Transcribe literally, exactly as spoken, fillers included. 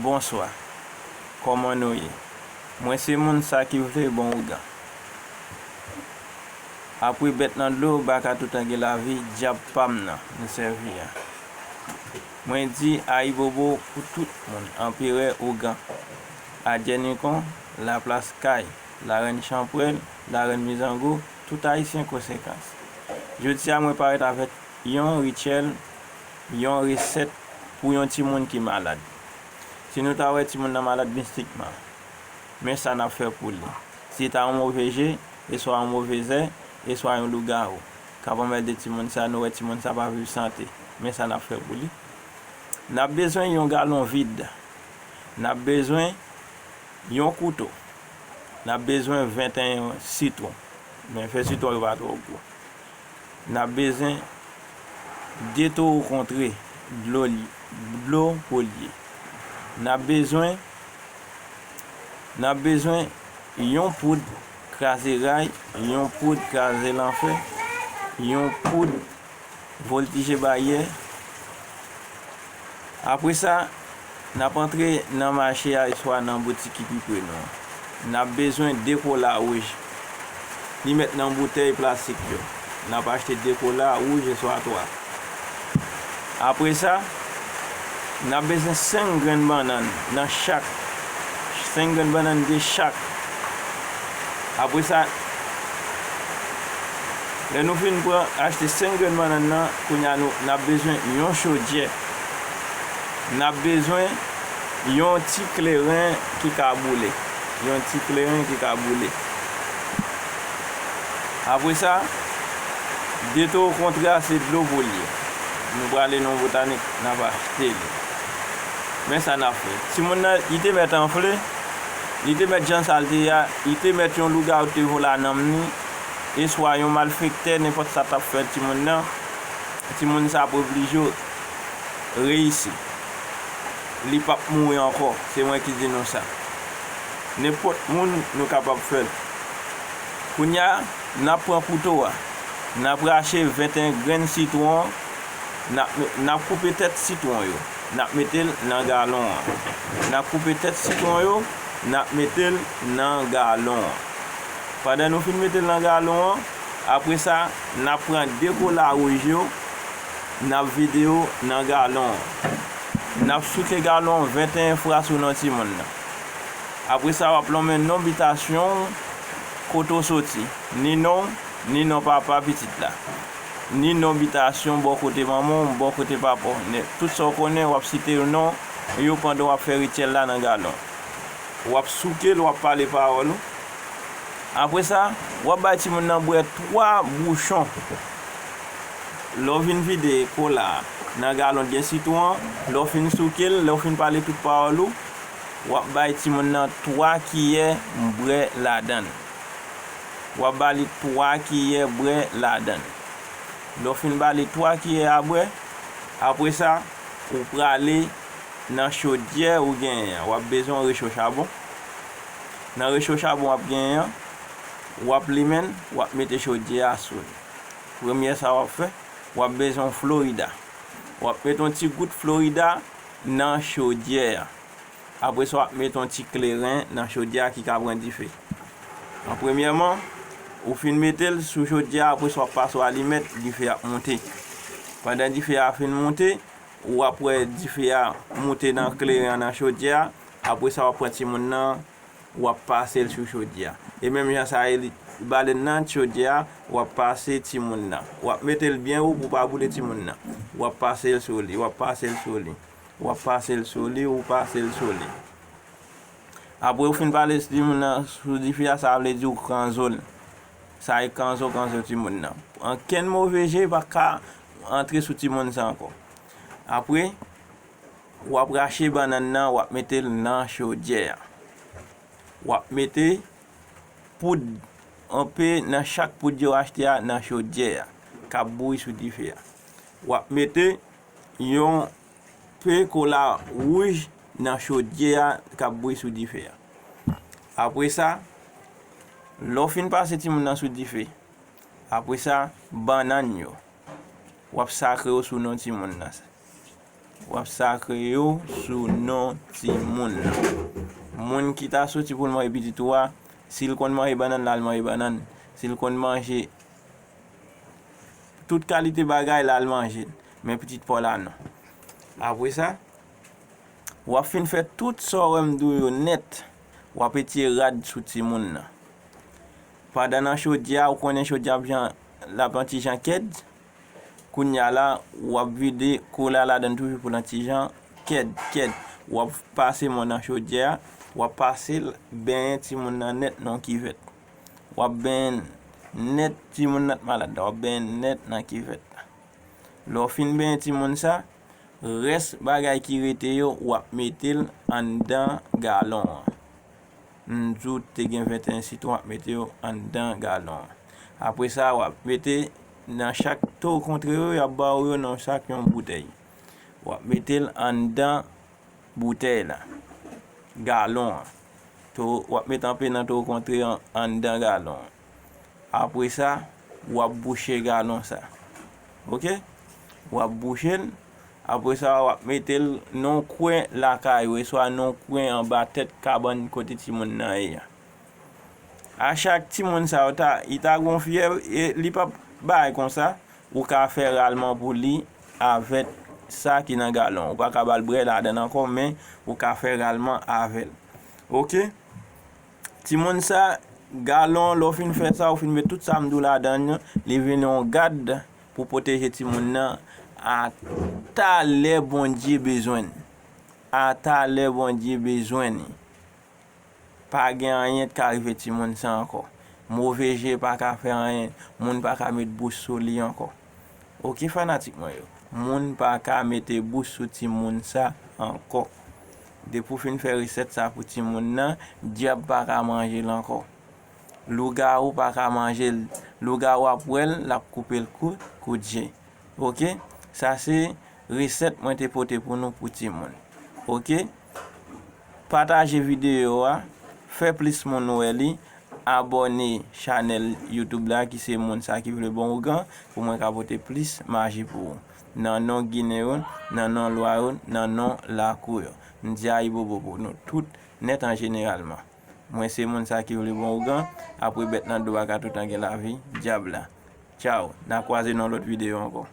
Bonswa. Kòman nou ye? Mwen se moun sa ki vle bon ougan. Apre bèt nan dlo, baka toutan gen lavi, dyab pa m nan, m sèvi a. Mwen di ayibobo pou tout moun, anperè ougan, Adyè Nikon, Laplas Kay, Larèn Chanpwèl, Larèn Mizango, tout ayisyen konsekans. Jodi a mwen parèt avèk yon rityèl, yon resèt pou yon timoun ki malad. Si nou ta wè timoun nan malad mistikman, men sa n ap fè pou li. Si ta yon move je, e swa yon move zè, e swa yon lougawou k ap anmède timoun sa, nou wè timoun sa pa viv sante, men sa n ap fè pou li. N ap bezwen yon galon vid. N ap bezwen yon kouto. N ap bezwen venteyen sitwon. Men fè sitwon yo pa twò gwo. N ap bezwen de towo kontre, dlo li, dlo pou l ye. N ap bezwen, n ap bezwen yon poud kraze ray, yon poud kraze lanfè, yon poud voltije baryè. Apre sa, n ap antre nan mache a oswa nan boutik ki pi pre nou an. N ap bezwen de kola wouj. Li mèt nan boutèy plastik yo. N ap achte de kola wouj oswa twa. Apre sa, n ap bezwen senk grenn bannann nan chak. Senk grenn bannann de chak. Apre sa, lè nou fin pran, achte senk grenn bannann nan, kounye a nou, n ap bezwen yon chodyè. N ap bezwen yon ti kleren ki ka boule. Yon ti kleren ki ka boule. Apre sa, de towo kontre a se dlo pou l ye. Nou prale nan botanik, n ap achte li. Men sa n ap fè. Timoun nan, li te mèt anfle, li te mèt jan sa l te ye a, li te mèt yon lougawou te vola nanm ni, e swa yon malfektè, nenpòt sa t ap fè timoun nan, timoun sa ap oblije reyisi. Li p ap mouri ankò, se mwen ki di nou sa. Nenpòt moun nou kapab fè l. Kounye a, n ap pran kouto a, n ap rache venteyen grenn sitwon, n ap, n ap koupe tèt sitwon yo, n ap mete l nan galon an. N ap koupe tèt sitwon yo, n ap mete l nan galon an. Pandan nou fin mete l nan galon an, apre sa, n ap pran de kola wouj yo, n ap vide yo nan galon an. N ap souke galon an venteyen fwa sou non timoun nan. Apre sa, w ap lonmen non bitasyon w, kote w soti, ni non w, ni non papa pitit la, ni non bitasyon bò kote manman w, bò kote papa w. Tout sa w konnen, w ap site yo non yo pandan w ap fè rityèl la nan galon. W ap souke l, w ap pale pawòl ou. Apre sa, w ap bay timoun nan bwè twa bouchon. Lè w vin vide kola a nan galon gen sitwon an, lè w fin souke l, lè w fin pale tout pawòl ou, w ap bay timoun nan twa kiyè bwè ladan l. W ap ba li twa kiyè bwè ladan l. Lè w fin ba li twa kiyè a bwè, apre sa, ou prale nan chodyè ou genyen an. W ap bezwen yon recho chabon. Nan recho chabon w ap genyen an, w ap limen l, w ap mete chodyè a sou li. Premye sa w ap fè, w ap bezwen yon florida. W ap mete yon ti gout florida nan chodyè a. Apre sa, w ap mete yon ti kleren nan chodyè a ki ka pran dife. An premyèman, ou fin mete l sou chodyè a, apre sa, w ap pase w alimèt, dife a ap moute. Pandan dife a fin moute, w ap wè dife a moute nan kleren an, nan chodyè a. Apre sa, w ap pran timoun nan, w ap pase l sou chodyè a. E menm jan sa ye, li, balèn nan, chodyè a, w ap pase timoun nan. W ap mete l byen wo pou w pa boule timoun nan. W ap pase l sou li, w ap pase l sou li. W ap pase l sou li, ou pase l sou li. Apre ou fin pale timoun nan sou dife a, sa vle di ou kanzo l. Sa e kanzo, kanzo timoun nan. Ankenn move je pa ka antre sou timoun sa ankò. Apre, w ap rache bannann nan, w ap mete l nan chodyè a. W ap mete poud, yon pe nan chak poud yo achte a nan chodyè a, k ap bouyi sou dife a. W ap mete yon pe kola wouj nan chodyè a k ap bouyi sou dife a. Apre sa, lè w fin pase timoun nan sou dife, apre sa, bannann yo, w ap sakre yo sou non timoun nan. W ap sakre yo sou non timoun nan. Moun ki ta soti pou l manje pitit ou a, si l konn manje bannann, l al manje bannann. Si l konn manje tout kalite bagay, l al manje l. Men pitit pa w la, non. Apre sa, w ap fin fè tout sa w wè m di w yo nèt. W ap retire rad sou timoun nan. Pandan nan chodyè a, ou konnen chodyè a ap jan, l ap yon ti jan kèd. Kounye a la, w ap vide kou la ladan l toujou pou l yon ti jan kèd, kèd. W ap pase men w nan chodyè a, w ap pase l benyen timoun nan nèt nan kivèt. W ap benyen nèt timoun nan t malad la, w ap benyen nèt nan kivèt la. Lè w fin benyen timoun sa, rès bagay ki rete yo, w ap mete l anndan galon an. M di w te gen venteyen sitwon, w ap mete yo anndan galon an. Apre sa, w ap mete nan chak to kontre yo, y ap ba w yo nan chak yon boutèy. W ap mete l anndan boutèy la, galon an. To, w ap mete anpe nan to kontre an anndan galon an. Apre sa, w ap bouche galon sa. Oke? W ap bouche l. Apre sa, w ap mete l nan yon kwen lakay ou, e swa nan yon kwen anba tèt kabann kote timoun nan ye a. A chak timoun sa yo ta, li ta gon fyèv, e li p ap bay konsa, ou ka fè ralman pou li avèk sa ki nan galon. Ou pa ka ba l bwè ladan l ankò, men ou ka fè ralman avè l. Oke? Timoun sa, galon, lè w fin fè sa, ou fin met tout sa m di w ladan l, li vin yon gad pou pwoteje timoun nan. Ata lè Bondye bezwen l. Ata lè Bondye bezwen li. Pa gen anyen k ka rive timoun sa ankò. Move je pa ka fè anyen. Moun pa ka met bouch sou li ankò. Oke, fanatik mwen yo. Moun pa ka mete bouch sou timoun sa ankò. Depi w fin fè resèt sa pou timoun nan, dyab pa ka manje l ankò. Lougawou pa ka manje l. Lougawou ap wè l, l ap koupe l kout, kout je. Oke? Sa se resèt mwen te pote pou nou pou timoun. Oke? Pataje videyo a, fè plis moun wè li, abòne chanèl YouTube la ki se Moun sa ki vle bon ougan, pou mwen ka pote plis maji pou ou. Nan non Ginen yo, nan non lwa yo, nan non lakou yo. M di ayibobo pou nou tout, nèt an jeneralman. Mwen se Moun sa ki vle bon ougan, apre bèt nan do a ka toutan gen lavi, dyab la. Tchaw, n a kwaze nan lòt videyo ankò.